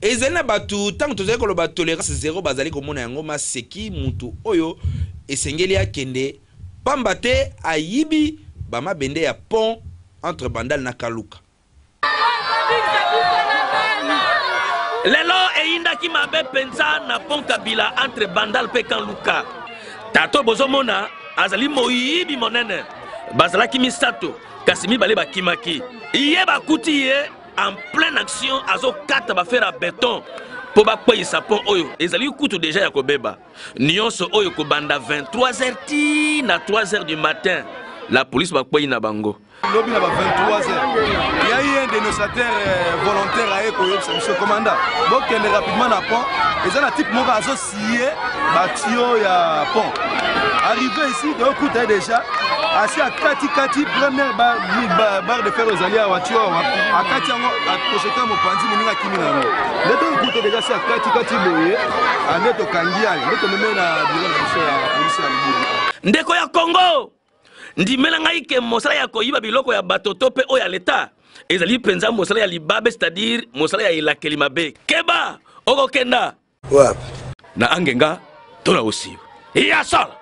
Ezali na bato ntango tozali koloba tolerance zero bazali komona yango maseki mutu oyo esengeli akende pamba te ayibi ba mabende ya pont entre Bandal na Kaluka. Lelo eyindaki mabe mpenza na pont Kabila entre Bandal mpe Camp Luka. Tata oyo bozomona azali moyibi monene. Bazalaki misato kasi mibale bakimaki. Ye bakuti ye en pleine action azokata ba fer à beton mpo bakweyisa pont oyo ezali kutu deja ya kobeba. Nyonso oyo kobanda 23h ti na 3h du matin la police bakweyi na bango. Lobi na ba 23h il y a eu un dénonciateur euh, volontaire aye koyebisa biso commandant bokende rapidement na pont eza na type moko azosiye batio ya pont arrivé ici toyokuta ye déjà asi akatikati première barre de fer ezali awa tio awa akati yango aprojeter mopanzi moninga akimi na yango nde toyokuta déjà asi akatikati boye nde tokangi yaye nde tomeme na biro na biso ya polisi ya libulu. Ndeko ya Congo, ndimela ngai ke mosala ya koyiba biloko ya bato to mpe oyo ya leta ezali mpenza mosala ya libabe, c'est-à-dire mosala ya elakeli mabe. Keba, okokenda wapi na angenga to na osiyo ya solo.